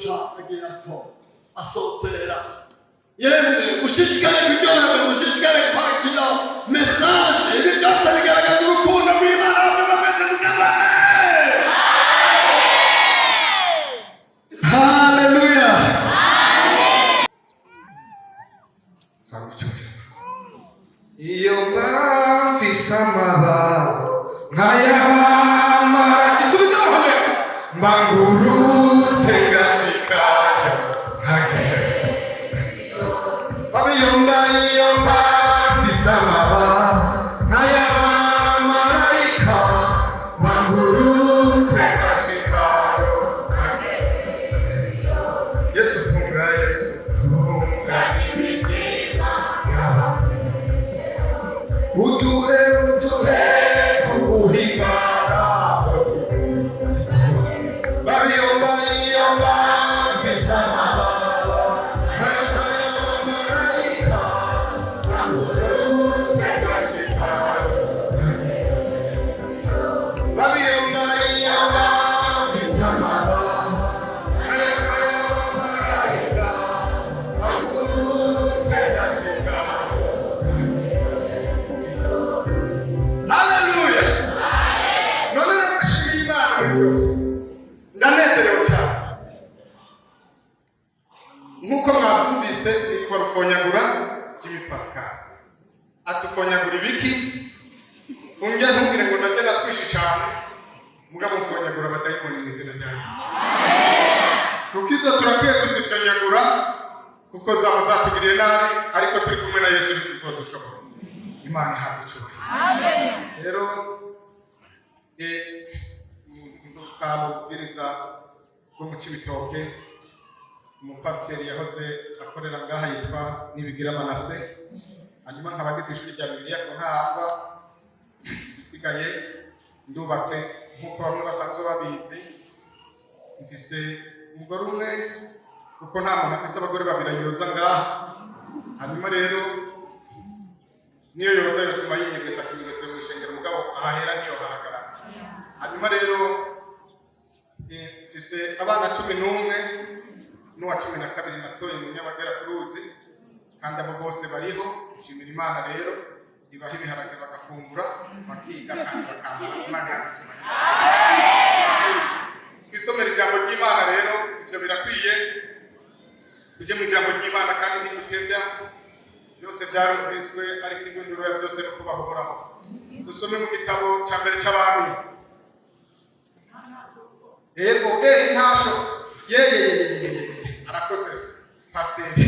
Yoca agira ko asozera. Yemwe, mushishikare kuryoherwa, mushishikare kwakira message. Ibi byose bigaragaza urukundo rw'Imana. Bavuga mwese mugabane. Haleluya. Iyo mfise amababa nk'ay'abamara isubizo hamwe, mbangurutse ngashikayo nkagera. Iyo mba mfise amababa nk'ay'abamarayika, mbangurutse ngashikayo nkagera. Yesu tunga, Yesu tunga imitima y'abantu, uduhe, uduhe kuguhimbara. Babiyomba, iyo mba mfise amababa nk'ay'abamarayika, mbangurutse ngashikayo. Babiyomba, iyo mba mfise amababa nk'ay'abamarayika, mbangurutse ngashikayo. Haleluya! None rero nshimiye Imana muri byose, ndanezerewe cyane. Nk'uko mwabyumvise, nitwa Rufonyagura Jimmy Pascal. Atufonyagura ibiki? Unjya ntubwire ngo ndajya natwishe cyane, mugabo mfonyagura abadayimoni mu izina rya Yesu, kuko izo turakwiye kuzifonyagura, kuko zaba zatugiriye nabi, ariko turi kumwe na Yesu ntizizodushobora. Imana ihabwa icyubahiro. Rero nduka mubwiriza bwo mu Cibitoke, umupasiteri yahoze akorera ngaha yitwa Nibigira Manase, hanyuma nkaba ndi kw'ishuri rya Bibiliya ku Ntahangwa. Bisigaye ndubatse nk'uko bamwe basanzwe babizi, mfise umugore umwe, kuko nta muntu afise abagore babiri yoza ngaha. Hanyuma rero niyo yoza yotuma yinyegeza, akinyegeza mu ishengero, mugabo ahahera niyo hahagarara. Hanyuma rero mfise abana 11 n'uwa 12 natoye mu Nyabagera ku ruzi, kandi abo bose bariho. Nshimira Imana rero ibaha ibiharage bagafungura, bakiga kandi bakambara. Imana yaratuma twisomera ijambo ry'Imana. Rero ibyo birakwiye, tujye mu ijambo ry'Imana kandi ntidutebya. Byose byarumviswe, ariko indunduro ya byose no kubaho Uhoraho. Dusome mu gitabo cya mbere cy'Abami. Yego, intasho yeyeyeyeye. Arakoze pasiteri,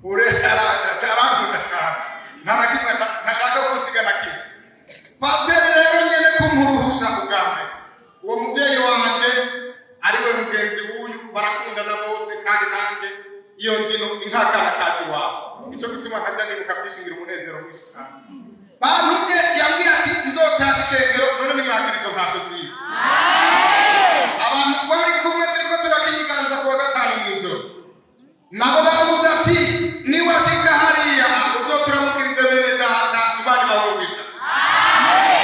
ure arankunda cyane, nta na kimwe ntashaka gusiga na kimwe. Pasiteri rero nyene kumpuruhusha ubwa mbere, uwo mubyeyi wanje ariwe mugenzi w'uyu, barakundana bose, kandi nanjye iyo njino ni nk'akana kaje iwabo. Nico gituma ntajya nibuka byishingira umunezero mwinshi cyane. Bantumye, yambwiye ati nzotasha ishengero. None nimwakira izo ntasho ziwe. Abantu twari kumwe turiko turakinyiganza kuwa gatanu mw'ijoro, nabo bavuze ati niwashika hariya uzoturamukirize bene data. Imana ibahumugisha.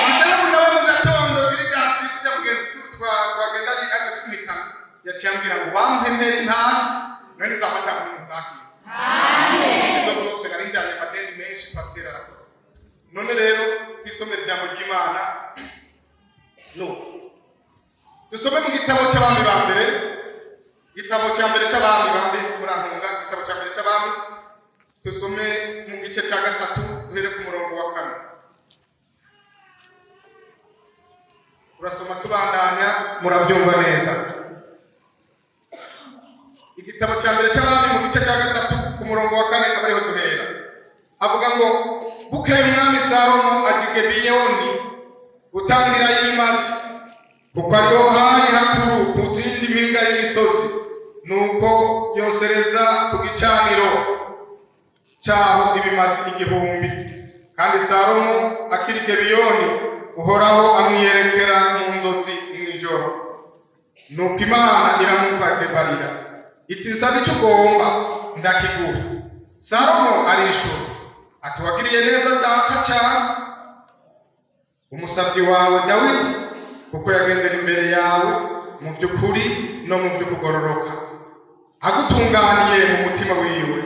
Madamu nawe mu gatondo Juridasi kujya mugenzi twagenda aje kumikana, yaciye ambwira ngo bampemere intahe. None za madamu nzakira izo zose, nari njyanye amadeni menshi. Pasiteri arakoze. None rero twisomere ijambo ry'Imana. No dusome mu gitabo cy'Abami ba mbere, igitabo cya mbere cy'Abami ba mbere, murantunga, igitabo cya mbere cy'Abami, dusome mu gice cya gatatu, duhere ku murongo wa kane. Turasoma tubandanya, murabyumva neza. Igitabo cya mbere cy'Abami mu gice cya gatatu ku murongo wa kane, aba ariho duhera. Avuga ngo: bukeye umwami Salomo aja i Gibeyoni gutangirayo ibimazi, kuko ariho hari hakuru ku zindi mpinga y'imisozi. Nuko yosereza ku gicaniro cyaho ibimazi 1000. Kandi Salomo akiri i Gibeyoni, Uhoraho amwiyerekera mu nzozi mw'ijoro. Nuko Imana iramubabarira iti: "Nsaba icyo ugomba ndakiguha." Salomo arishura ati: "Wagiriye neza data cyane umusabyi wawe Dawidi, kuko yagendera imbere yawe mu by'ukuri no mu by'ukugororoka." Agutunganiye mu mutima wiwe,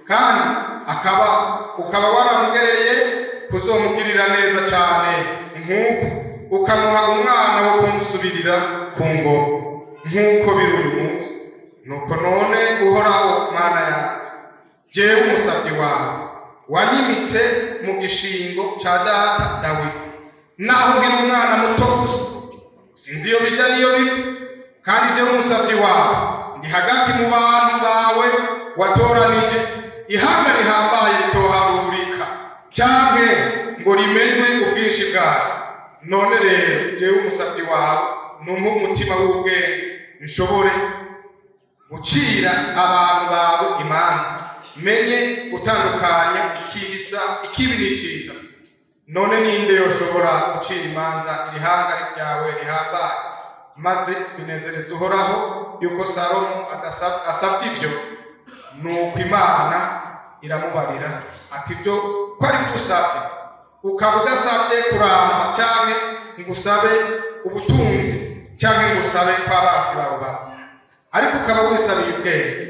kandi akaba ukaba waramugereye kuzomugirira neza cyane, nk'uko ukamuha umwana wo kumusubirira ku ngoma nk'uko biri uyu munsi. Nuko none, Uhoraho Mana yanjye, jewe umusabyi wawe wanyimitse mu gishingo ca data Dawidi, naho ngira umwana muto gusa, sinzi iyo bija n'iyo biva, kandi jewe umusabyi wawe ndi hagati mu bantu bawe watoranije, ihanga rihambaye ritoharurika canke ngo rimenywe ubwinshi bwayo. None rero, jewe umusabyi wawe, numpe umutima w'ubwenge, nshobore gucira abantu bawe imanza, menye gutandukanya ikiza ikibi n'iciza. None ninde yoshobora gucira imanza iri hanga ryawe rihambaye, maze binezereza Uhoraho yuko Salomo asabye ivyo?" Nuko Imana iramubarira ati: "Ibyo ko ari byo usabye, ukaba udasabye kuramba canke ngo usabe ubutunzi canke ngo usabe ko abansi bawe bapfa, ariko ukaba wisabiye ubwenge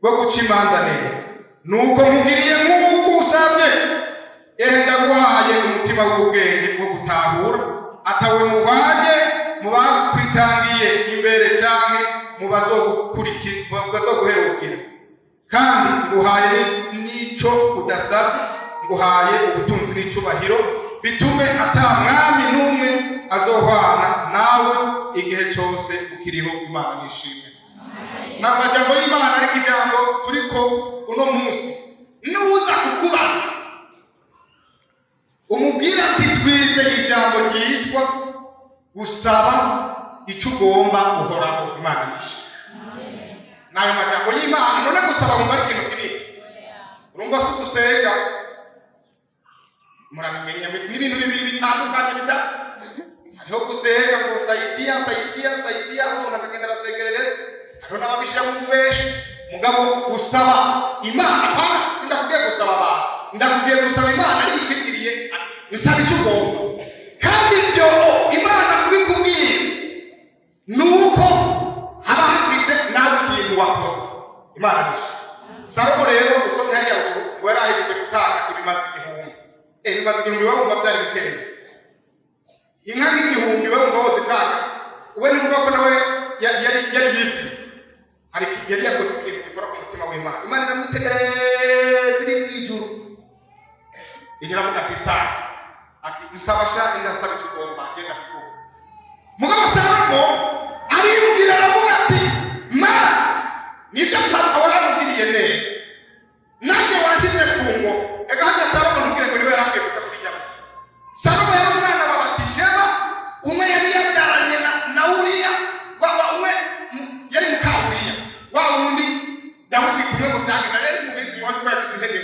bwo guca imanza neza, nuko nkugiriye nk'uko usabye. Ehe, ndaguhaye umutima w'ubwenge bwo gutahura, atawe muhwanye mu bakwitangiye imbere canke mu bazoguherukira. Kandi nguhaye n'ico udasabye, nguhaye ubutunzi n'icubahiro, bitume ata mwami n'umwe azohwana nawe igihe cose ukiriho." Imana nishimwe. Ni amajambo y'Imana, ariko ijambo turiko uno munsi, nuza kukubaza umubwire ati: "Twize ijambo ryitwa gusaba icyo ugomba Uhoraho." Imana nishimwe. Ni ayo majambo y'Imana. None gusaba ngo ari ikintu kinini, urumva si ugusenga, murabimenya, n'ibintu bibiri bitandukanye bidasa. Hariho gusenga ngo saidia, saidia, saidia, umuntu akagenda arasegerereza. Hariho n'ababishyira mu kubeshi. Mugabo gusaba Imana, pana sindakubwiye gusaba abantu, ndakubwiye gusaba Imana ariyo ikwibwiriye ati: "Nsaba icyo ugomba." Kandi ibyo Imana kubikubwira ni uko haba hagize nawe ikintu wakoze. Imana nishe. Salomo rero, usomye hariya ruguru, ngo yari ahejeje gutanga ibimazi 1000. Ibimazi 1000 wumva byari bikeya? Inka nk'igihumbi we wumva wose itanga? We ntumva ko nawe yari yisi hari yari yakoze ikintu gikora ku mutima w'Imana. Imana iramwitegereza iri mu ijuru, iravuga ati: "Sawa." Ati: "Nsaba sha, ndasaba icyo ugomba, genda kuvuga." Mugabo Salomo ariyumvira, aravuga ati: "Ma, nibyo papa waramugiriye neza, nanjye washyize ku ngo." Ega hajya Salomo, ntubwire ngo niwe yarakwiye kuja kuri nyama. Salomo yari umwana wa Batisheba, umwe yari yabyaranye na Uriya, waba umwe yari muka Uriya, wa wundi Dawidi kumwe mu byagenda rero mubizi muhandi ko yagize intege.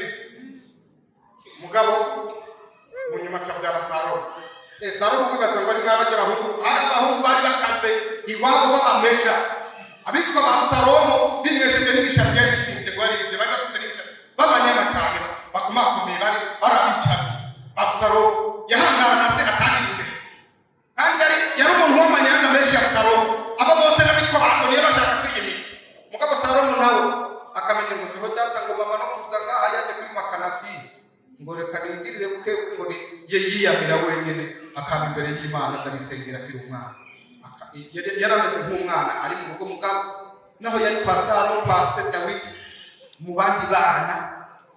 Mugabo mu nyuma acabyara Salomo. Salomo wibaza ngo ari mwabajya abahungu, ari abahungu bari bakaze iwabo babamesha. Abitwa ba Salomo bimwesheje n'imishatsi yari isimbye, ngo yaribye, bari bafise n'imishatsi b'abanyama cyane, bakomakomeye, bari barabicanye. Abusalomo yahangara na se atagira imbere, kandi yari umuntu w'amanyanga menshi ya Salomo. Abo bose n'abitwa ba Adoniya bashaka kwiyimika, mugabo Salomo nawe akamenya ngo jeho data, ngo mama no kuza ngaha yaje kuri makanaki, ngo reka nigirire buke, ngo ni ye yiyamira wenyine, akaba imbere y'Imana azarisengera akiri umwana. Yari ameze nk'umwana ari mu rugo, mugabo naho yari kwa Salomo, kwa se Dawidi, mu bandi bana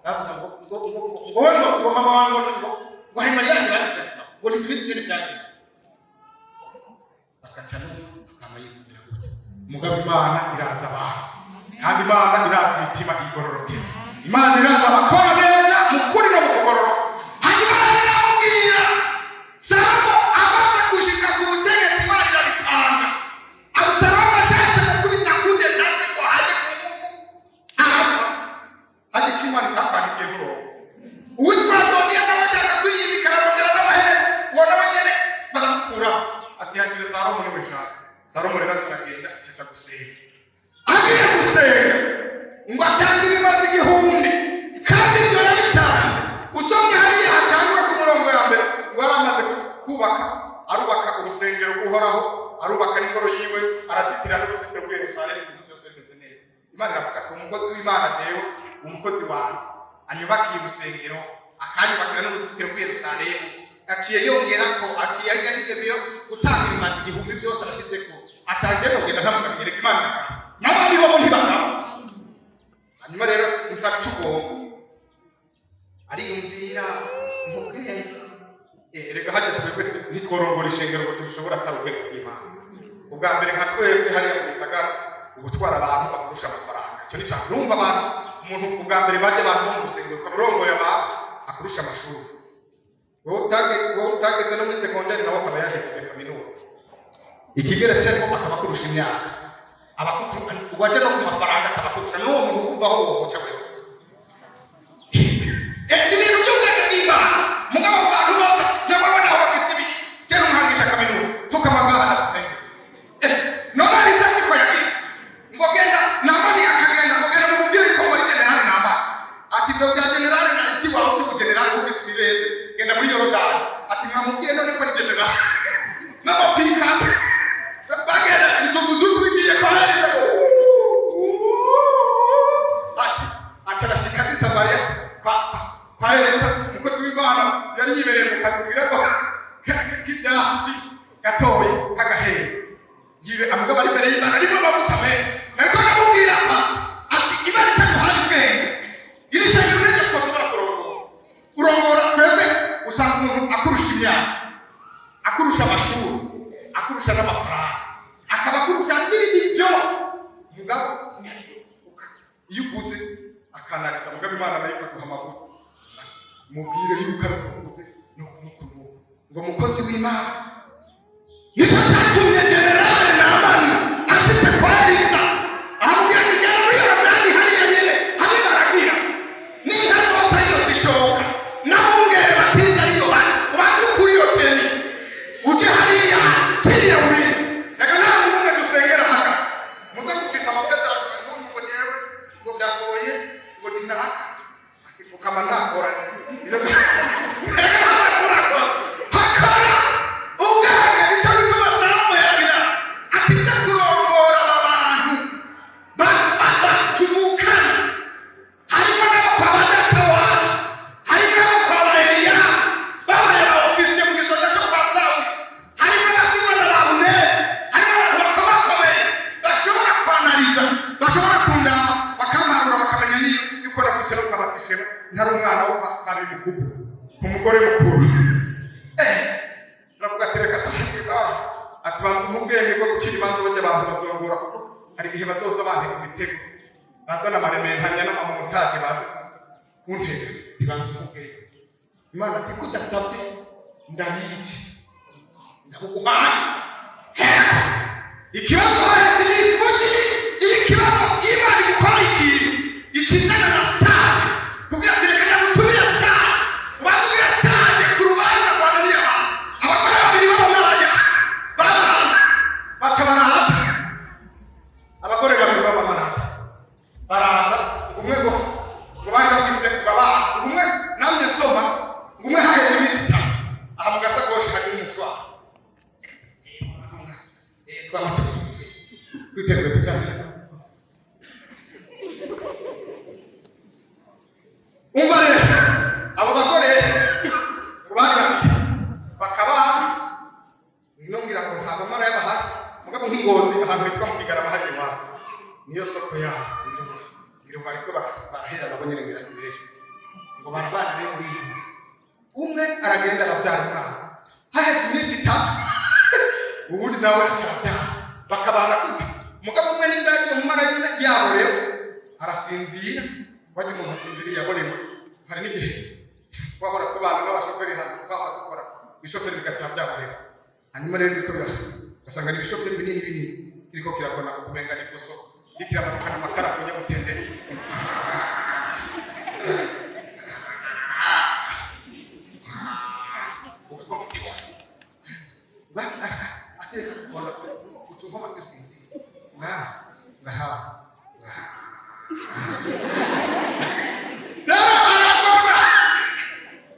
bavuga ngo mama wawe ngo hari Mariya yanjye, ngo ntitubizi ibintu byagenze, bakaca n'ubu akama yibwira gutya. Mugabo Imana iraza abantu, kandi Imana iraza imitima igororokera. Imana iraza abakora neza mu kuri no mu kugororoka. Hanyuma rero iramubwira, Salomo amaze gushika ku butegetsi, Imana irabipanga. Abusalomu ashatse gukubita kudeta se ngo haje ku ngufu, arapfa. Hajya icyo Imana itakwandikiye nturongo. Uwitwa Adoniya nawe ashaka kwiyimika, ararondera n'abahereza, uwo nawe nyene baramukuraho, ati: "Hashyire Salomo niwe nshaka." Salomo rero turagenda, acaca gusenga. Agiye gusenga ngo atange ibimazi 1000, kandi ibyo yabitanze, usomye hariya hatangura ku murongo ya mbere, ngo yari amaze kubaka, arubaka urusengero rw'Uhoraho, arubaka n'ingoro yiwe, arazitira n'uruzitiro rw'i Yerusalemu, ibintu byose bimeze neza. Imana iravuga ati: "Umukozi w'Imana, jewe umukozi wanjye anyubakiye urusengero, akanyubakira n'uruzitiro rw'i Yerusalemu, aciye yongera ko aciye ajya n'ibyo byo gutanga ibimazi 1000 byose arashizeko, ataje nogenda ntamugabiye." Reka Imana iragaba n'abandi bo ntibagaba. Hanyuma rero nsaba icyo ugomba. Ariyumvira mu bwenge. Reka hajya twebwe ntitworongora ishengero ngo tubishobora atari ubwenge bw'Imana. Ubwa mbere, nka twebwe hariya mu gisagara, ugutwara abantu bakurusha amafaranga, icyo ni cyane. Urumva abantu, umuntu ubwa mbere barya abantu bo mu rusengero, ukaba urongoye abantu akurusha amashuri, wowe utageze no muri segonderi, nawe akaba yahejeje kaminuza. Ikigeretse ko akaba akurusha imyaka, waje no ku mafaranga akaba akurusha, n'uwo muntu wumva aho woca wewe. Ni ibintu by'ubwenge bw'Imana. Mugabo mu bantu bose nawe nawe wagize ibi, jya umwangisha kaminuza, pfukama ngaha ndagusengera. None Elisa siko yagiye ngo genda Namani akagenda ngo genda mumubwire yuko muri generale Namani. Ati: "Ibyo bya generale na iby'iwawe ufite generale, ufise ibibembe, genda muri Yorodani." Ati: "Mwamubwiye none ko ari generale n'amapika." Bagenda inzunguzungu bigiye kwa Elisa. Ati arashika i Samariya kwa Elisa, umukozi w'Imana yari yibereye mu kazi kugira ngo k'ivyatsi gatoyi k'agahera yibe amugabo ari imbere y'Imana arimo amavuta menshi. Ariko ndamubwira ati: "Imana itaguhaye ubwenge, iri shengero niryo twashobora kurongora." Urongora twebwe usanga umuntu akurusha imyaka, akurusha amashuri, akurusha n'amafaranga, akaba akurusha n'ibindi byose, mugabo iyo uvuze akananiza. Mugabo Imana nayo ikaguha amavuta. Mubwire yuko ari nuku nuku nuku, ngo mukozi w'Imana. Nicyo cyatumye generale Namani ashitse kwa Elisa aramubwira ati: "Genda muri Yorodani hariya nyene hamwe baragira n'inka zose ariyo zishoka, n'abungere batize ariyo bari, ubanze ukuri iyo tenue, uje hariya kiriya urize." Reka nta muntu dusengera hagati muze mufise amapetero ngo jewe ngo byagoye, ngo ni naka. Ati: "Pfukama, nta ngorane." Ibyo reka nta urakora, hakora ubwenge. Nicyo gituma Salomo yagira ati: "Nza kurongora aba bantu tuvukana, harimo n'abo kwa ba data wacu, harimo n'abo kwa ba Eliya babaye aba ofisiye mu gisoza cyo kwa Sawuli, harimo n'abasigwa na ba Buneri, harimo abantu bakomakomeye bashobora kwanariza, bashobora kundaba bakampanura, bakamenya niyo yuko navutse no kwa Batisheba, ntari umwana wo kwa mukuru ku mugore mukuru." Turavuga ati: "Reka sasa." Ati: "Banza umpe ubwenge bwo gucira imanza, bajya abantu bazongora, kuko hari igihe bazoza bantega imitego, bazana amarementanya n'amamontage, baze kuntega." Ati: "Banza umpe ubwenge." Imana ati: "Ko udasabye, ndabice, ndabuguhaye." Ikibazo, haheze iminsi mugiye iyo ikibazo, Imana igukora ikintu ikizana na stage kugira ngo reka ndagutumire stage, ubanze ugire stage ku rubanza rwa naniye abantu. Abagore babiri b'abamaraya b'abantu baca baraza, abagore babiri b'abamaraya baraza. Umwe ngo bari bafise ngo abana, umwe namye nsoma ngo umwe haheze iminsi 3 aha mu gasakoshi harimo umushwaro, twaba twitegura tujyane. Umva rero, abo bagore ngo bari babiri bakaba nongera ngo nta bamaraya bahari, mugabo nk'ingozi ahantu hitwa mu Kigarama hari iwabo, niyo soko yabo. Ngira ngo bariko barahera nabo nyene, ngira sibejo ngo barabana. Rero muri iyi nzu umwe aragenda arabyara umwana, haheze iminsi 3 ubundi nawe aca arabyara, bakabana gutyo. Mugabo umwe nimba yagiye mu mara yaborewe arasinzira, wajya umuntu asinziriye yaborewe. Hari n'igihe twahora tubana n'abashoferi hano, twahora dukora ibishoferi bigataha byaborewe. Hanyuma rero biriko ugasanga ni ibishoferi binini binini kiriko kiragona kumenga ni fuso iriko iramanukana amakara ku nyamutenderi. Ukagwa atereka kubona utuntu amasinzi ngaha ngaha ngaha. Rero aragona,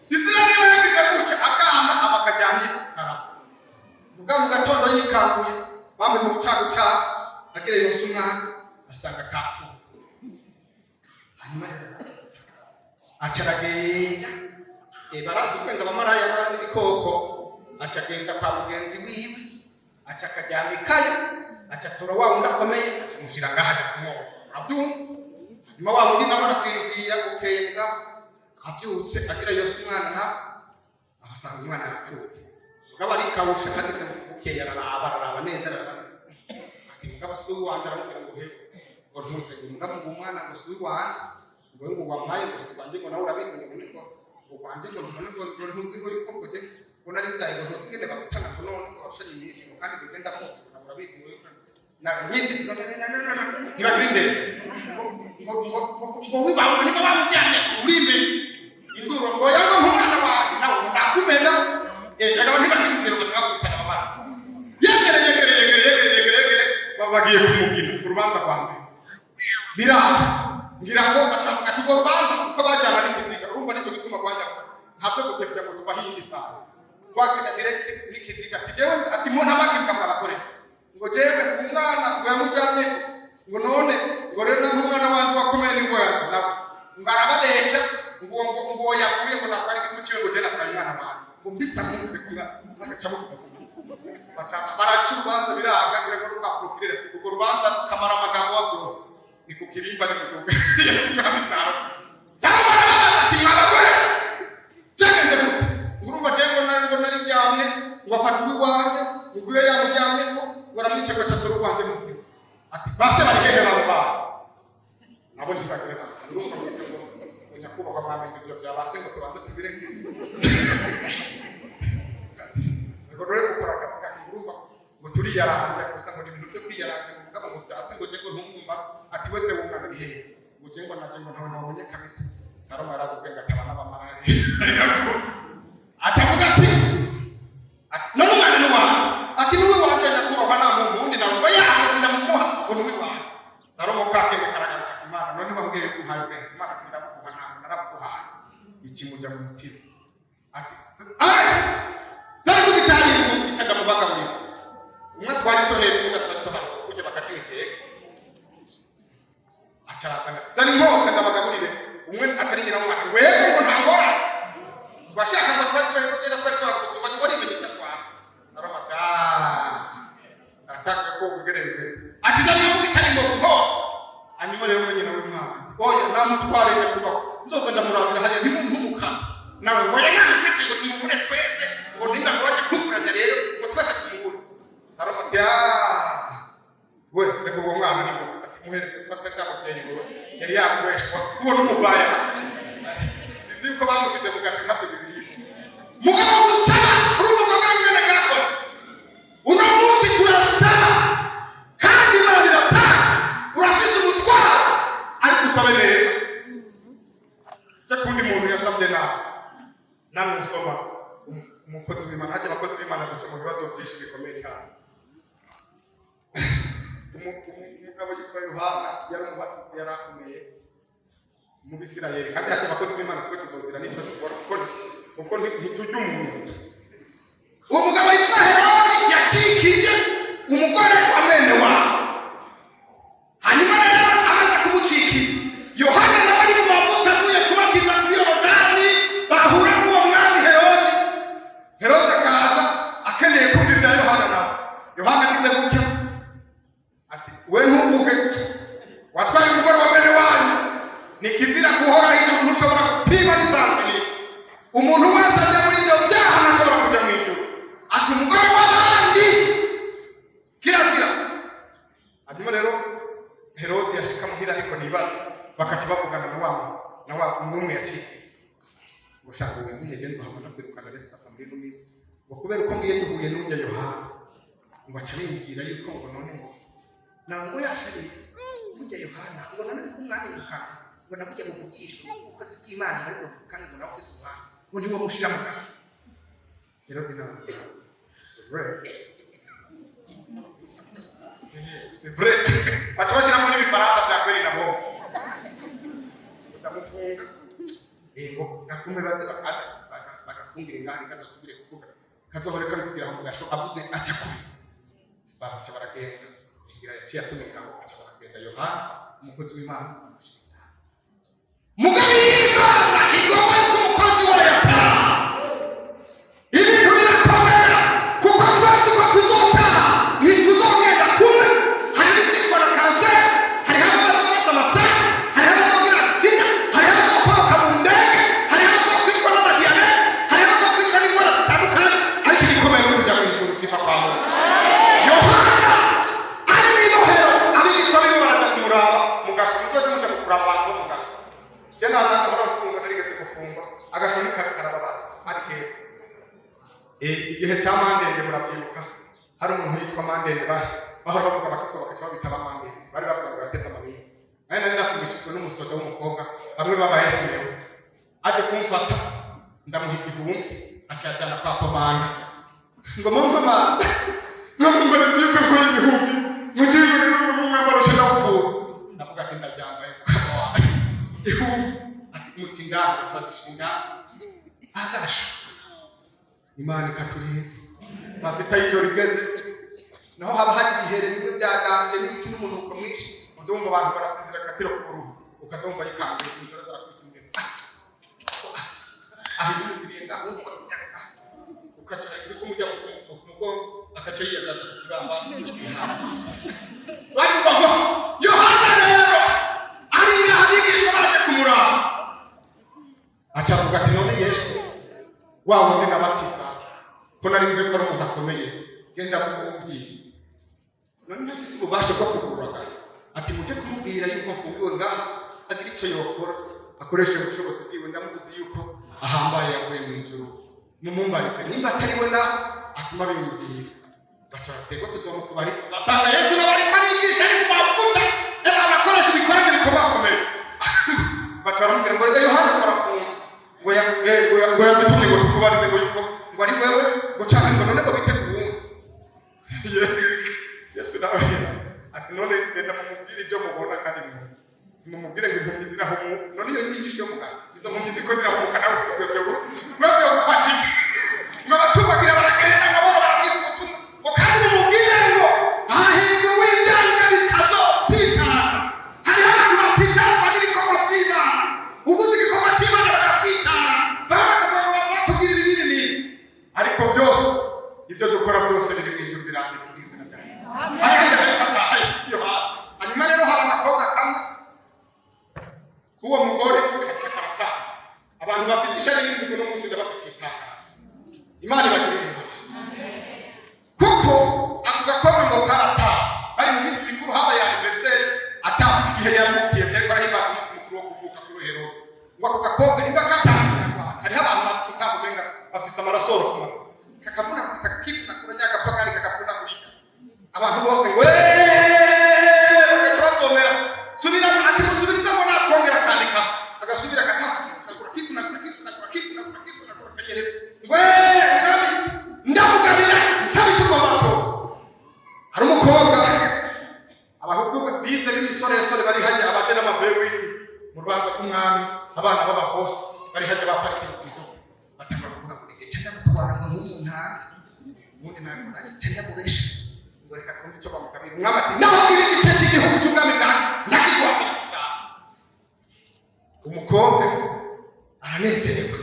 sinzira niba yagize gutya akana aba akaryamye karaba. Mugabo mu gatondo yikanguye bamwe mu bucagucaha, agereye yonsa umwana asanga kapfuye. Aca aragenda. Barazi ubwenge abamaraya n'ibikoko. Aca agenda kwa mugenzi wiwe, aca akaryamikayo, aca atora wa wundi akomeye, aca amushyira ngaho, aja kumwoza. Urabyumva? Hanyuma wa wundi nawe arasinzira. Bukeye mugabo abyutse agira yose umwana, nawe ahasanga umwana yapfuye. Mugabo arikawusha, hageze bukeye araraba, araraba neza, araraba neza, ati: "Mugabo si uwanje." Aramubwira ngo: "He, ngo ntuze ngo mugabo ngo umwana ngo si uwanje, ngo wampaye ngo si uwanje, ngo nawe urabizi, ngo none ngo wanje, ngo none ngo ntuzi ngo yuko ngo je ngo nari byaye, ngo ntuzi ngene bagutana, ngo none ngo barushanye iminsi, ngo kandi ngo je ndamuzi, ngo nawe urabizi ngo yuko na nyine ntibakiri imbere, ngo wibawe, ngo niba wamujyanye uri imbere induru, ngo yango nk'umwana wanje nawe ndakumena." Agabo ntibakiri imbere, ngo tubakubitana abamara yegere, yegere, yegere, yegere, yegere, yegere, bagiye kumugina urubanza rwa mbere biranga. Ngira ngo bacavuga ati urwo rubanza kuko bajyana n'ikiziga. Urumva nicyo gituma rwajyana, ntabyo gutebya ngo tubahe iyindi saha, rwagenda direct n'ikiziga. Ati jewe, ati mu ntamakirwa mwabakorera, ngo jewe umwana ngo yamujyanye, ngo none ngo rero n'umwana wanje wakomeye nibwo yanjye nawe ngo arababesha, ngo yapfuye, ngo natwara igipfu ciwe, ngo je natwara umwana wanje, ngo mbisa nkumve bagaca bavuga baca baraca urubanza biranga. Ngira ngo rwa procureur ati urwo rubanza kamara amagambo wa byose ni ku kirimba, ni ku Saro. Saro barababaza ati: "Mwabagore, byagenze gute?" Ngo urumva je ngo nari ryamye, ngo afata uwiwanjye, ngo iyo yamuryamye ko ngo aramwica, ngo acatora uwanjye muzima. Ati: "Base bari hehe babo bana?" Nabo ntibagire bati: "Urumva ngo nyakubahwa mwamenye ibyo bya base, ngo tubanze tubireke, ngo rero gukora akazi kake, urumva ngo turiyaranja gusa, ngo ni ibintu byo kwiyaranja, ngo mugabo ngo byase, ngo je ngo ntumwumva." Ati: "Wese w'umwana ari hehe?" Ngo je ngo naje ngo ntawe nabonye kabisa. Salomo yarazi ubwenge, akaba n'abamaraya. Aca avuga ati: "None umwana ni wawe?" Ati: "Ni uwanje nyakubahwa, nta muntu wundi nawe." Ngo yaho sinamuguha, ngo ni uwiwanje. Salomo kakenge karagaruka ati: "Imana, none wambwiye ko umpaye ubwenge." Imana ati: "Ndabuguha, ntabwo narabuguhaye." Ikimuja mu mutima ati: "Ay, zari kugitari ikenda mubagaburira, umwe atwara icyo hepfo, undi atwara icyo haruguru, kujya bakatwiteka." Acarazana: "Zana inkota ndabagaburire." Umwe atari nyina w'umwana, wewe ngo nta ngorane, ngo ashaka ngo atware icyo hepfo cyangwa atware icyo haruguru, ngo ngo icyo atwara. Salomo ati: "Ah, atanga ko ubwere bimeze." Ati: "Zana iyo mvuga itari ngo nkota." Hanyuma rero umwe nyina w'umwana: "Oya, namutware nyakubahwa, nzoza ndamurabira hariya, ntimumpumukane." Nawe ngo: "Oya, namufate ngo tumubure twese, ngo ninga ngo baje kuburanya rero, ngo twese tumubure." Salomo ati: "Ah, we, reka uwo mwana nibwo." Ati: "Muheretse gufata cyangwa mubyeyi ngo yari yakoreshwa uwo n'umubaya." Sinzi yuko bamushize mu gasho ntabyo bibiri. Mugabo gusaba kuri ubu bwa nyine bwakoze, uno munsi turasaba kandi Imana iratanga. Urafise umutwaro. Ariko usabe neza. Cyo kundi muntu yasabye nabi, namwe usoma umukozi w'Imana hajya, abakozi b'Imana duca mu bibazo byinshi bikomeye cyane. Umugabo yitwa Yohana yari umubatizi, yari akomeye mu Bisirayeli. Kandi hajya abakozi b'Imana twe tuzozira n'icyo dukora, kuko ntiturya umuntu. Uwo mugabo yitwa Herodi yacikije umugore wa mwene wabo. Hanyuma rero amaze kumucikiza, Yohana nawe ari mu mavuta, avuye kubatiza kuri Yorodani, bahura n'uwo mwami Herodi. Herode akaza akeneye kumva ibya Yohana. Nawe Yohana agize gutya ati: "We ntuvuge, watwaye umugore wa mwene wanyu, ni kizira guhora ijuru, ntushobora gupima n'isansibiri. Umuntu wese ajya muri ibyo byaha ntashobora kuja mu ijuru." Ati: "Umugore w'abandi kirazira." Hanyuma rero Herode yashika muhira, ariko nibaza bakaca bavugana na wa n'umwe yaciye ngo: "Shaka ubu nkunyeje nzohava ndakwirukana rero sasa muri ino minsi, ngo kubera uko ngiye duhuye n'urya Yohana, ngo aca bimbwira yuko ngo none ngo nango yashari burya Yohana, ngo none ko umwami ngo naburya muvugishwa ubukozi bw'Imana, ariko kandi ngo nawe ufise umwami, ngo niwo mushira mu gasho." Herode nawe: "C'est vrai, c'est vrai." Baca bashyiramo n'ibifaransa bya kweri, nabo bakamufunga. Yego, gatume baze bakaza bagafungira ingani, kazosubire kuvuga, kazohore kabivugira aho mu gasho, avuze aca kuri baca baragenda. Ingira yaciye atumika ngo aca baragenda Yohana umukozi w'Imana. Mugabo y'Imana. Kuraba abantu bo mu gaso, je nahora mfungwa, narigeze gufungwa. Agasho ni kabi, karababaza ari keza. Igihe cya Mandende, murabyibuka, hari umuntu yitwa Mandende, bahora bavuga bakitwa, bakaca babita ba Mandende, bari bavuga ngo yateze amabinga. Nari nafungishijwe n'umusoda w'umukobwa, bamwe babaye simewe, aje kumfata ndamuha 1000, aca ajyana kwa komanda ngo mama ngo nitwike kuri 1000 mugiye n'umwambaro ushaka gukura. Ndavuga ati ndabyambaye mukama wawe 1000. Ati muti ngaho, baca badushinga agasho. Imana ikaturinda. Saa 6 y'ijoro igeze, naho haba hari ibihere bimwe byaganje n'iki n'umunuko mwinshi, uzumva abantu barasinzira akatiro k'uruhu, ukazumva yikanguye mw'ijoro azarakubita imbere aho yumviriye ngaho, ukaca igice umujya mu mugongo, akaca yiyagaza ku kibambasi. Bari ngo Yohana rero ari abigishwa baje kumuraba, aca avuga ati: "None Yesu wa wundi nabatiza, ko nari nzi ko ari umuntu akomeye, genda mumubwire, none ntafise ububasha bwo kugurura?" Ati mujye kumubwira yuko mfungiwe ngaha, agira icyo yokora, akoreshe ubushobozi bwiwe, ndamubuzi yuko ahambaye yavuye mu ijuru. Mumumbarize nimba atari we naho atuma bimbwira. Baca baterwa tuzomukubariza. Basanga Yesu nawe ariko arigisha, ari mu mavuta, abakoresha ibikorane bikomakomeye. Baca baramubwira ngo rega Yohana ngo arafunzwe, ngo yadutumye ngo tukubarize ngo yuko ngo ari wewe, ngo canke ngo none ngo bite ku wundi. Yesu nawe ati: "None genda mumubwire ibyo mubona kandi mumubwire ngo impumyi zirahumuka." None iyo nyigisho yo muganga, izo mpumyi ziko zirahumuka, nawe ufite ibyo byo gufashije ngo abacumbagira baragenda, ngo boro barabwira ubutumwa, ngo kandi mumubwire ngo hahirwa ibyanjye bitazotsitara. Hariho abantu batsitazwa n'ibikorwa by'Imana. Ubuze igikorwa cy'Imana bagatsitara, baba bakavuga ngo batubwira ibi n'ibi n'ibi, ariko byose ibyo dukora byose biri mu ijuru, biranditse mu izina rya Yesu. Hanyuma rero hari agakobwa kamwe k'uwo mugore kaca karatanga. Abantu bafise ishari n'inzigo no munsi ndabafitiye itangazo: Imana ibagirira imbabazi, kuko ako gakobwa ngo karatanga. Bari mu minsi mikuru, habaye anniversaire, atanga igihe yavukiye, yariko arahimbaza umunsi mukuru wo kuvuka kuri Herode. Ngo ako gakobwa nimba katanga Ikinyarwanda, hariho abantu bazi kutanga, umenga bafise amarasoro ku maguru, kakavuna kakivuna nyagapagani, kakavunagurika. Abantu bose ngo "Eeeeh!" Bagaca bazomera subira. Ati musubirizamo natwongera akandika, agasubira akatanga, kivunagura, kivunagura, kivunagura, kivunagura, kanyerera, ngo "Eeeeh!" Mwami, ndamugabira nsaba icyo ugomba cyose. Hari umukobwa, abahungu bize b'imisoresore bari hajya, abaje n'amavewiti mu rubanza rw'umwami, abana b'ababosi bari hajya baparikinze imiduga, batangura kuvuga ngo igihe cyenda mutwara ngo n'umuntange ubundi ntabwo nanjye cyenda muresha, ngo reka twumve icyo bamugabira. Umwami ati: "Naho ibi gice cy'igihugu cy'ubwami bwanjye ndakiguha." Umukobwa aranezerwa.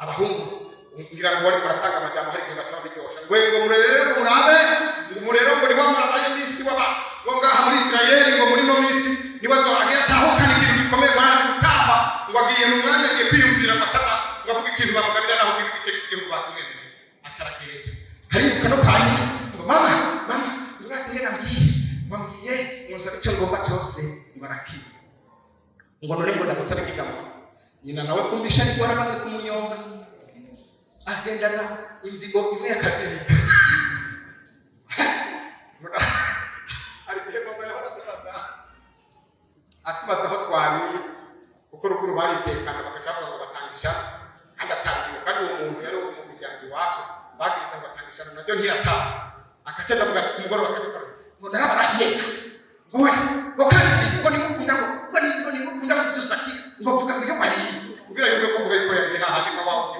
Abahungu ngira ngo bariko baratanga amajambo, hari igihe baca babiryosha ngo murere, ngo murabe, ngo murero, ngo niwe murabaye misi waba ngo ngaha muri Isirayeli, ngo muri no misi niwe agiye atahukana ikintu gikomeye, ngo arazi gutamba, ngo agiye mu mwanya, agiye kwiyumvira, ngo acaza ngo avuge ikintu bamugabira, naho igice cy'igihugu bakimwemereye. Aca aragenda, ariruka no kwa nyina ngo: "Mama, mama, ngo urazi ngena mbwiye, ngo mbwiye ngo nsabe icyo ngomba cyose, ngo arakiye, ngo none ngo ndamusabe ikigamo." Nyina nawe kumvisha ariko waramaze kumunyonga, agendana inzigo imwe yakazirika. Hari igihe mama yahora atubaza, atubaza aho twariye, kuko ruguru baritekana, bagaca bavuga ngo batanga ishano kandi atariwe, kandi uwo muntu yari uwo mu miryango iwacu bagiriza ngo atanga ishano, naryo ntiyatanga. Akaca avuga ku mugoroba akabikora ngo narabarahiye ngo we, ngo kandi ngo nimukunda, ngo nimukunda ngo dusakira, ngo vuga ngo iyo wariye kugira yumve ko mvuga yuko yariye hahandi nka wa wundi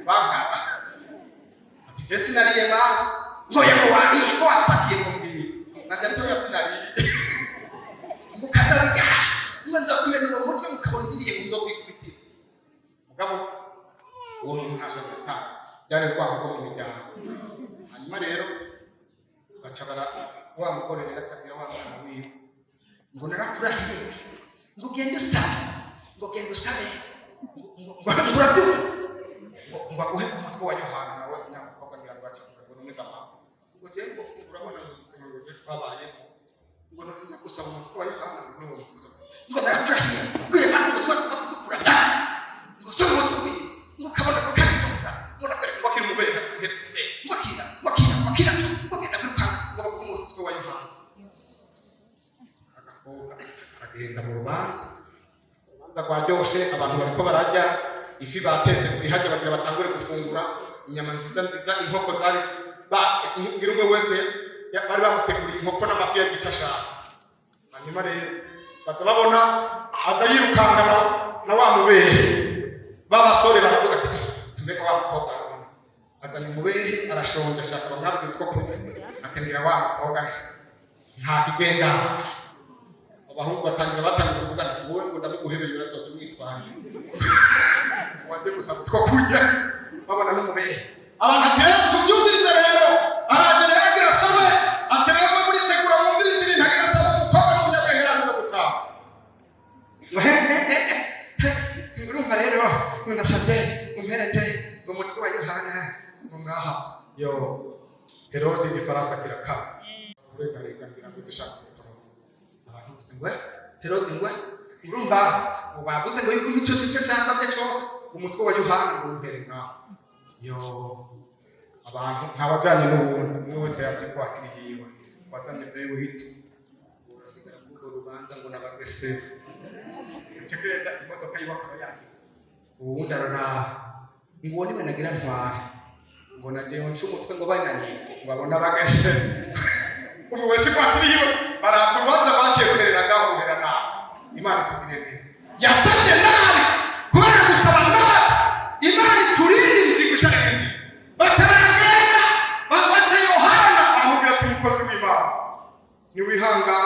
bankara. Ati: "Je sinariye ma." Ngo yego wariye, ngo wasakiye, ngo mbwiye na gatoya sinariye. Ngo kazabirya, ngo nzakumena uwo mutwe mukabona ibiriye, ngo nzokwikubitira. Mugabo uwo muntu ntashobora gutanga, byari urwango rwo mu miryango. Hanyuma rero baca bara wa mugore rero acabwira wa mwana wiwe ngo: "Narakurahiye ngo ugende usabe, ngo genda usabe, ngo urabyumva, ngo aguhe umutwe wa Yohana." Nawe nyamukobwa ngira ngo aca ngo: "None ga mama, ngo je ngo urabona ngo ubuzima ngo je twabayemo, ngo none nza gusaba umutwe wa Yohana, ngo none tuza." Baragenda mu rubanza. Urubanza rwaryoshe, abantu bariko bararya, ifi batetse ziri hajya, bagira batangure gufungura inyama nziza nziza, inkoko zari ba ngira umwe wese bari bamuteguriye inkoko n'amafi yagica ashaka. Hanyuma rero baza babona aza yirukanga na wa mubehe. B'abasore baravuga ati: "Mbega wa mukobwa arabona azanye umubehe, arashonje, ashaka bamwabwira utwo kurya, atemera wa mukobwa nta kigenda." Abahungu batangira kuvugana: "Wowe ngo ndamuguhebeye, urazoca umwitwarire waje gusaba utwo kurya." Babona n'umubehe. Abantu ati: "Rero tubyumvirize." Rero araje rero agira asabe, ati: "Rero mwe muritegura, mwumvirize ibintu." Agira asabe umukobwa n'umunyabwenge, araza no gutaha. Urumva rero, ndasabye umpereze umutwe wa Yohana. Ngo ngaha yo Herode igifaransa kirakaba urengarenga, ngira ngo dushaka gutaha Abantu bose ngo: "Herode," ngo urumva ngo bavuze ngo yuko icyo icyo cyasabye cyose, umutwe wa Yohana, ngo umpere ngaha. Yo, abantu ntabajanye n'uwundi, umwe wese yazi ko akiri yiwe wazanye bewiti, urasigara kuri urwo rubanza ngo nabagesera kigenda, imodoka yiwe akaba yagira uwundi araraba ngo uwo niwe nagira ntware, ngo nagiye nca umutwe, ngo bananiye. Ngo abone abagesera, umwe wese ko akiri yiwe. Baratsa urubanza baciye ruherera ngaho, ruhera nabi. Imana itugirire neza. Yasabye nabi. Kubera gusaba nabi, Imana iturinde inzigo, ishaka inzigo. Baca baragenda bafata Yohana. Aramubwira ati: "Umukozi w'Imana, niwihangana,"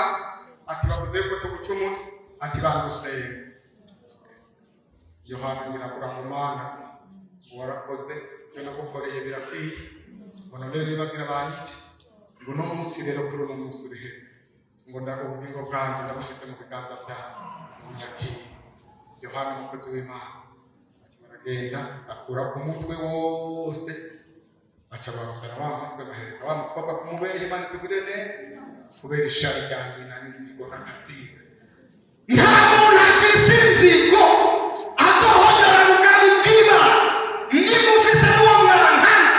ati, "bavuze yuko tuguca umutwe," ati, "banza usenge." Yohana ngira ngo: "Mana, ngo warakoze, ibyo nagukoreye birakwiye," ngo none rero bagira banyice, ngo uno munsi rero, kuri uno munsi uri he, ngo ubugingo bwanjye ndabushize mu biganza byawe, ngo ndakire. Yohana umukozi w'Imana baragenda akura ku mutwe wose, baca barazana wa mutwe, bahereza wa mukobwa kumubehe. Imana itugirire neza. Kubera ishari rya nyina n'inzigo n'akaziga. Nta muntu afise inzigo azohonyora mu bwami bw'Imana. Niba ufise n'uwo mwankana,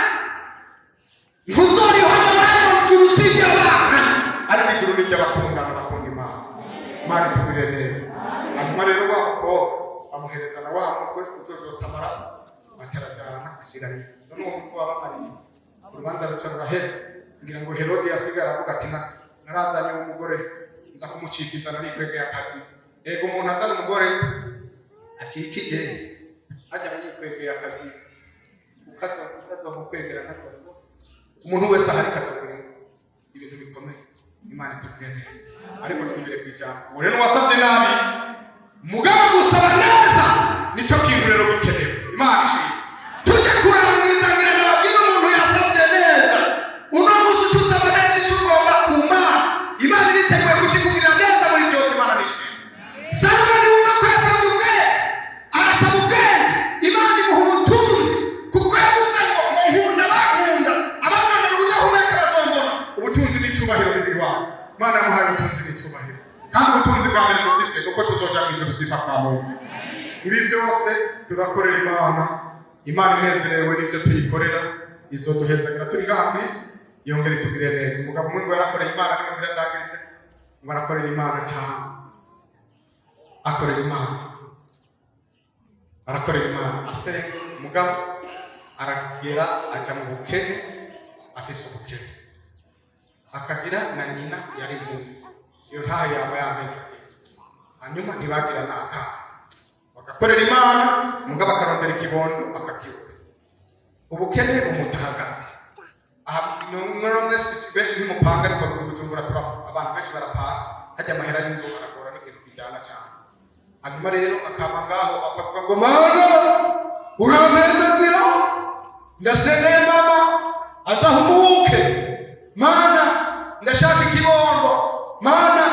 ntuzorihonyoramo ijuru usibye abana. Ariko ijuru ni iry'abakundana, bakunda Imana. Imana itugirire neza. Hanyuma rero wa mukobwa amuhereza na wa mutwe ujojota amaraso, acarajyana ashira nyina. None uwo mutwe wabamariye, urubanza ruca rurahera. Ngira ngo Herode yasigara avuga ati: "Narazanye uwo mugore, nza kumucikiza, narikwegeye akazi." Ego, umuntu azana umugore akikije ajya yikwegeye akazi, ukazomukwegera ntazo. Umuntu wese ahari kazokwegera ibintu bikomeye. Imana itubwire neza, ariko twibire ku ijambo. Ubu rero wasabye nabi, Mugabo gusaba neza nicyo kintu rero gikenewe. Imana ishimwe. Tujye kurangiza, ngira nababwire umuntu yasabye neza. Uno munsi uca usaba neza icyo ugomba ku Mana, Imana iriteguye kukikugirira neza muri byose. Imana nishimwe. Salomoni wumva ko yasabye ubwenge, arasaba ubwenge, Imana imuha ubutunzi, kuko yavuze ngo nkunda bakunda abangana ubudahumeka bazombona. Ubutunzi n'icyubahiro bibiri wanyu. Imana yamuhaye ubutunzi n'icyubahiro, kandi ubutunzi bwa mbere dufise nuko tuzoja mu ijuru, sifa kwa Mungu. Ibi byose turakorera Imana, Imana inezerewe n'ibyo tuyikorera, izoduhezagira turi ngaha ku isi, yongere itugirire neza. Umugabo umwe ngo yarakoreye Imana, niwe ngira ndagiritse, ngo arakorera Imana cyane, akorera Imana, arakorera Imana, asenga. Umugabo aragera aja mu bukene, afise ubukene, akagira na nyina yari impumyi. Iyo ntaho yaba yameze. Hanyuma ntibagira n'akana, bagakorera Imana, mugabo akarondera ikibondo akakibura. Ubukene bumuta hagati. Aha mwese benshi ntimupanga, ariko mu Bujumbura tura abantu benshi barapanga. Hajya amahera y'inzu aragora, n'ikintu kijyana cyane. Hanyuma rero akaba ngaho akavuga ngo: "Mana, urampezezira, ndasengeye mama azahumuke, Mana ndashaka ikibondo, Mana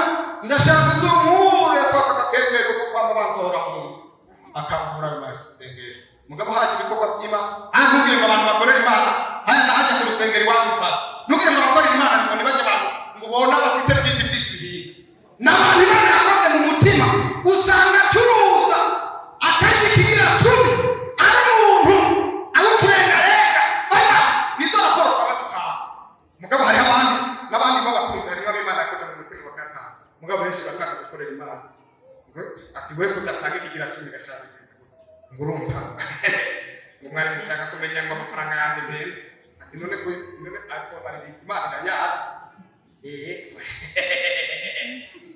ndashaka uzumpure kwaka gakengeri kuko kwama bansohora mu nzu." Akangura ayo masengesho. Mugabo haje ibikorwa by'Imana, ntugire ngo abantu bakorera Imana haya hajya ku rusengero iwacu pasi, ntugire ngo bakorera Imana ngo ntibajye abantu ngo ubona bafise byinshi byinshi bihiye. N'abantu Imana yakoze mu mutima, usanga acuruza atajya ikigira cumi, ari umuntu awuturengarenga bana. Nizo raporo twaba dutaha. Mugabo hariho abandi n'abandi b'abatunzi, harimo ab'Imana yakoze mu mutima bakataha, mugabo benshi bakanga gukorera Imana. Ati: "We kudatanga ikigira cumi gashaka?" Ngo urumva ngo mwari mushaka kumenya ngo amafaranga yanjye mpembe. Ati: "None ko none?" Ati: "Imana irayazi."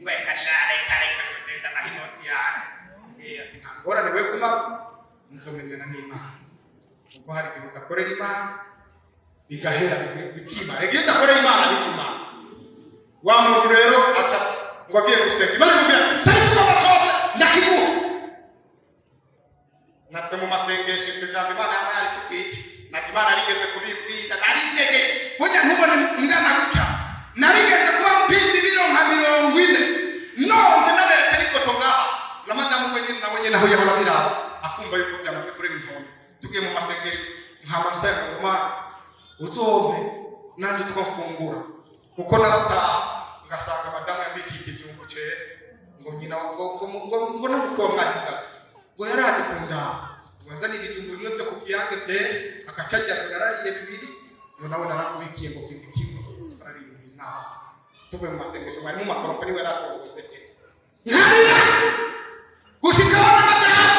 Ngo reka sha, reka reka, ngo genda naho inoti yanjye. Ati: "Nta ngorane, we guma nzomenyana n'Imana, kuko hari igihe udakorera Imana bigahera bikimara. Reka, iyo udakorera Imana bikimara." Wa muntu rero aca ngo agiye gusenga, Imana imubwira: "Nsaba icyo ugomba cyose, ndakiguha." Natwe mu masengesho iryo jambo Imana yaba yaritubwiye, natwe Imana yarigeze kubibwira. Narindegeye Burya ntubone ingana gutya, narigeze kuba mpimba ibiro nka 40, nonze naberetse n'ifoto ngaha na madamu wenyine, nawe nyine aho yahora biraba akumva yuko byamaze kurenga inkombe. Tugiye mu masengesho nkamasenga ngo: "Mana, uzompe nanjye utwo mfungura," kuko narataha ngasanga madamu yambikiye ikijumbu cyera, ngo nyina ngo no kuko mwari mugasa ngo yaraje kundaba, ngo nzane ibijumbu bimwe byo ku kiyange byera, akacarya, ngo narariye bibiri, ngo nawe narakubikiye ngo kintu kimwe arariye naho. Tuvuye mu masengesho, mwari mu makorofa, niwe yaratowe Petero. Nkarira gushikaho n'amadamu.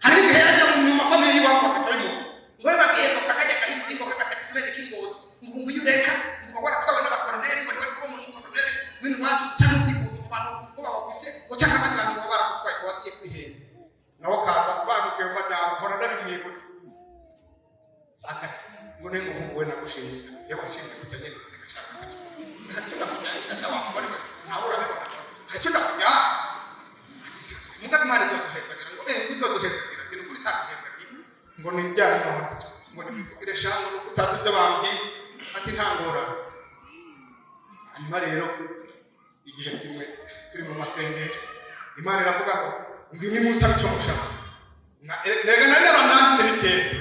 Hari igihe yajya mu mafamili y'iwabo bakaca bimuha ngo we bagiye ngo kakajya gahindura ngo kagatakisibere k'ingozi, ngo ngo iyo ureka ngo waratwawe n'abakoroneri, ngo niwe kuba umuntu w'umukoroneri w'ino iwacu cyangwa undi muntu mu bantu ngo babafise, ngo cyangwa abandi bantu ngo barakutwaye, ngo wagiye kwihenda. Nawe kaza bamubwiye mu majambo, mpora ndabimwibutsa, akati ngo ne muhungu we, nagushimiye jewe wanshimye kujya nyine ngashaka hari icyo ndakujyanye, ngashaka wakora nawe urabibona, hari icyo ndakujyanye. Mugabe Imana izoduhezagira, ngo izoduhezagira ngo ukuri itaduhezagira, ngo ni byari none, ngo nibivugire shango nuko utazi ibyo bambwiye. Ati: "Nta ngorane." Hanyuma rero igihe kimwe turi mu masengesho, Imana iravuga ngo nimusabe icyo mushaka. Rega nari naranditse n'ikete,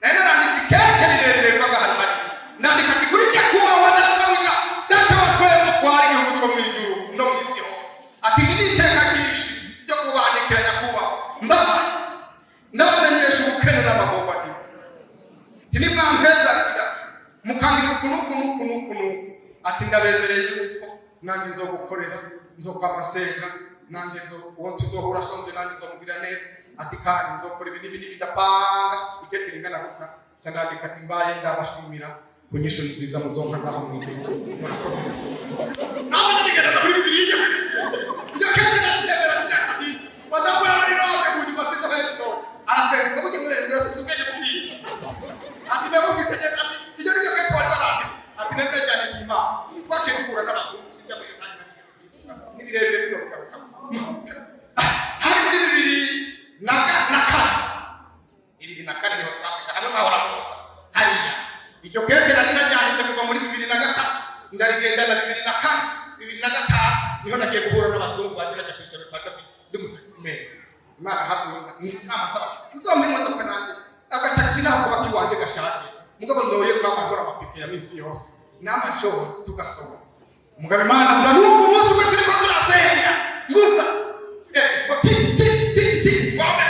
nari naranditse ikete rirerire riva ngaha hari, nandika ati: "Kuri nyakubahwa data wiga, data wa twese utwara igihugu cyo mu ijuru no mu isi hose," ati: "Ni n'iteka ryinshi ryo kubandikira nyakubahwa, mbabaye ndabamenyesha ubukene n'amagorwa ndimo. Ati: Nimwampezanira mukangira uku n'uku n'uku n'uku n'uku," ati, "ndabemereye yuko nanjye nzogukorera, nzokwama nsenga, nanjye nzo uwo tuzohura ashonje nanjye nzomugirira neza," ati, "kandi nzokora ibi n'ibi n'ibi." Ndapanga ikete ringana gutya, nca ndandika ati: "Mbaye ndabashimira ku nyishu nziza muzonka ngaho mu ijuru. Murakoze." Nawe ndabigereza kuri Bibiliya, iryo kete ndaritembera mu myaka myinshi. Madamu yari nawe mu nyuma sinzi aho yabitoye, aratwereka ngo burya muri rero si ubwenge bukwiye. Ati: "Ndabufise ngenda." Ati: "Iryo ni ryo kete wari waranditse?" Ati: "Nari najyanye Imana." Twaciye duhura n'abazungu, sijya muri iyo ntanya ni birebire, sinokugaruka. Hari muri 2004, 2004 niho twafika hamwe mwahora mwumva hariya. Iryo kete nari naryanditse kuva muri 2003, ndarigenda na 2004, 2005 niho nagiye guhura n'abazungu baje hajya kwicara kwa David, ndi mu taximan. Imana havuye inama saba nzompa imodoka nanjye, agatagisi naho kuba kiwanje gashaje, mugabo ndoye kwama nkora amapike ya misi yose n'amajoro tugasoma. Mugabo Imana nza n'ubu munsi umwe turiko turasenga, ngumva ngo ti ti ti ti ngombe.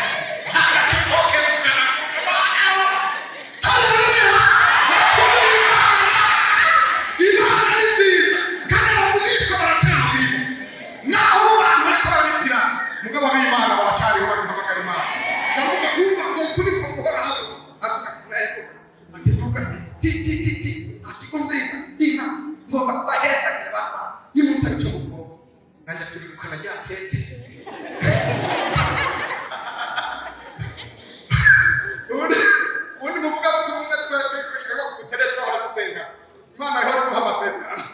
Okay, haleluya! Imana ni nziza kandi abavugishwa baracyariho, naho abantu bariko barabipira, mugabo ab'Imana baracyariho, bagihamagara Imana. Ndavuga wumva ngo kuri ko guhoraho avuga ati nayo, ati: "Vuga ti ti ti ti." Ati: "Umviriza Imana, ngomba kubahezagira bana, nimunsaba icyo mugomba." Nanjye turibukana rya kete. Ubundi muvuga tumwe twese twiga ku butere, twahora dusenga Imana ihora iduha amasezerano,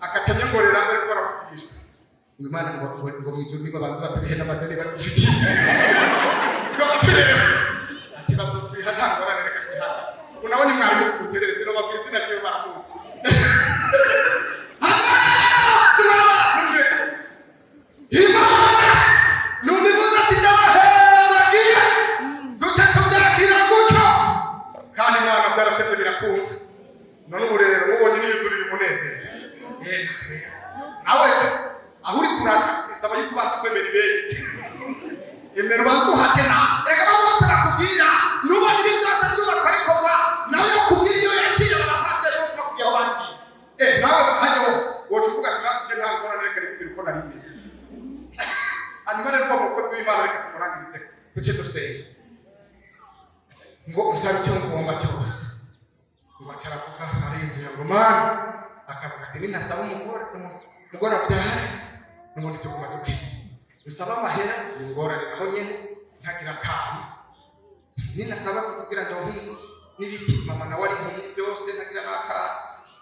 akaca anyongorera bariko barakuvugisha ngo Imana ngo mu ijuru niba banza batubihe n'amadeni badufitiye. Twaba tureba, ati: "Bazoturiha, nta ngorane, reka twihangane." Ubu nabo ni mwarimu ku buterere, sinobabwira izina ryiwe, baramuzi. Imana nubivuze ati: "Ndabahezagiye," duce tubyakira gutyo, Kandi Imana byaratevye birakunda. None ubu rero mubonye niyuzurira umunezero. Nawe aho uri kuraca bisaba yuko ubanza kwemera ibeyi, emera ubanza uhace nawe. Reka abo bose bakubwira, nubona ibi byose byubakwa bikorwa, nawe bakubwira iyo yaciye, abapasiteri bose bakubwiye aho bagiye. Nawe hajyaho woca uvuga ati: "Nasi nta ngorane, reka nikubwira uko nari meze." Hanyuma Hanyuma rero uwo mukozi w'Imana, reka tumurangirize, tuce dusenga. Ngo usabe icyo ngomba cyose. Ngo acaravuga, ariyumvira ngo Mana, akavuga ati ninasaba umugore, umugore abyare, n'ubundi tuguma dukenya. Nsaba amahera, ni ingorane naho nyene ntagira akantu. Ninasaba kugira ndonke inzu n'ibiki, mama nawe ari impumyi, byose ntagira n'akantu.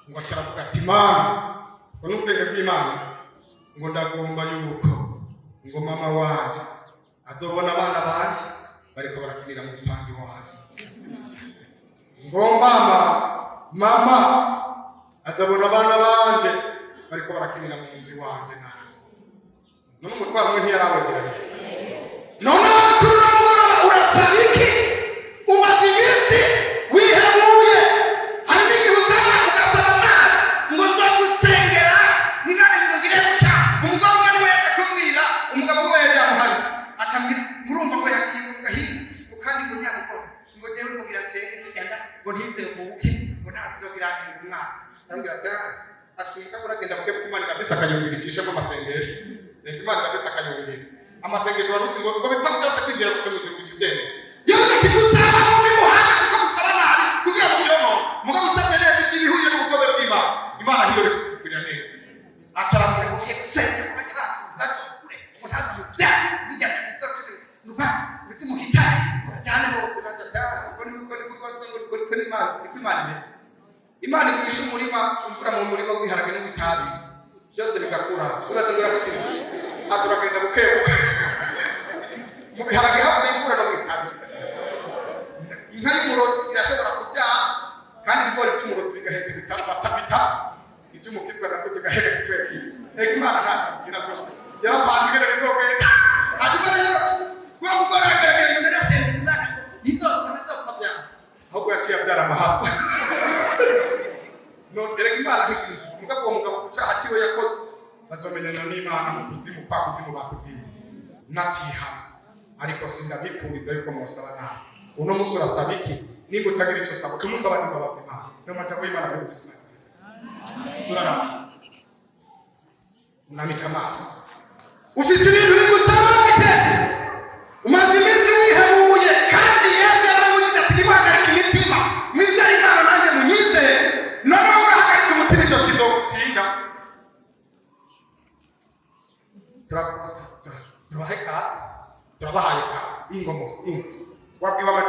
Ngo acaravuga ati Mana, ngo n'ubwenge bw'Imana, ngo ndagomba yuko ngo mama wanje azobona abana banje bariko barakinira mu rupangi wanje. Ngo mama azabona abana banje bariko barakinira mu nzu iwanje nanje. None umutwaro umwe ntiyarawegeranye? None kuri uno mugoroba urasaba iki? Umaze iminsi wihebuye. Hari n'igihe usaba, ugasaba amazi ngo nzogusengera n'Imana ibintu gutya. Umugore umwe niwe yaje kumbwira, umugabo we yari yamuharitse, acambwira murumva ngo yagiye mu gahinga, ngo kandi ngo nyamukoro, ngo jewe ngo ngira senge kugenda, ngo ntizevuke, ngo ntazogira umwana. Arambwira ati "Ah," ati mugabo uragenda buke buke, Imana irafise akayungiro icishemo amasengesho. Reka, Imana irafise akayungiro amasengesho. Warutse ngo bipfa byose kwinjira gutyo mu gihugu kibyemera. Yavuze ati gusaba muri muhanga, kuko musaba nabi kugira ngo byonone. Mugabo usabye neza iby'ibihuye n'ubugome bw'Imana, Imana ntiyo kugirira neza. Acaramubwira ngo ugiye gusenga ngo bajye bazokure, ngo ntaze mubyara bijya nuba ndetse muhitane ngo bajyane bose. Uko niko niko niko niko Imana, niko Imana imeze. Imana igwisha umurima imvura mu murima w'ibiharage n'uw'itabi, byose bigakura. Wibaza ngo irafise inzu? Ati uragenda buke buke, mu biharage havuye imvura, no mu itabi. Inka y'umurozi irashobora kubyara, kandi ibigori by'umurozi bigaheka bitatu bitatu, iby'umukizwa nabyo bigaheka kimwe kimwe. Reka, Imana ntazi kugira byose yarapanze ingene bizogenda. Hanyuma rero wa mugore agaragaye ngo narasenga Imana ngo ntizopfa, ntizopfa byara. Ahubwo yaciye abyara amahasa. None erega Imana ntigira mugabo uwo mugabo ku cyaha ciwe yakoze bazomenyana n'Imana mu kuzimu, kwa kuzimu batubwiye, natihana. Ariko sindabipfuriza yuko mwosaba nabi. Uno munsi urasaba iki? Nimba utagira ico usaba, tumusaba n'imbabazi Imana. Niyo majambo y'Imana ari mu izina. Turarama, unamika amaso. Ufise ibintu bigusabaje, umaze iminsi wihebuye, kandi Yesu yaramubujije ati nimuhagarike imitima, mwizere Imana nanjye munyizere. Noneho urahagaritse umutima, icyo kizogutsinda. Turabahe kazi, turabahaye kazi. Ingomo ingo wabwiwe.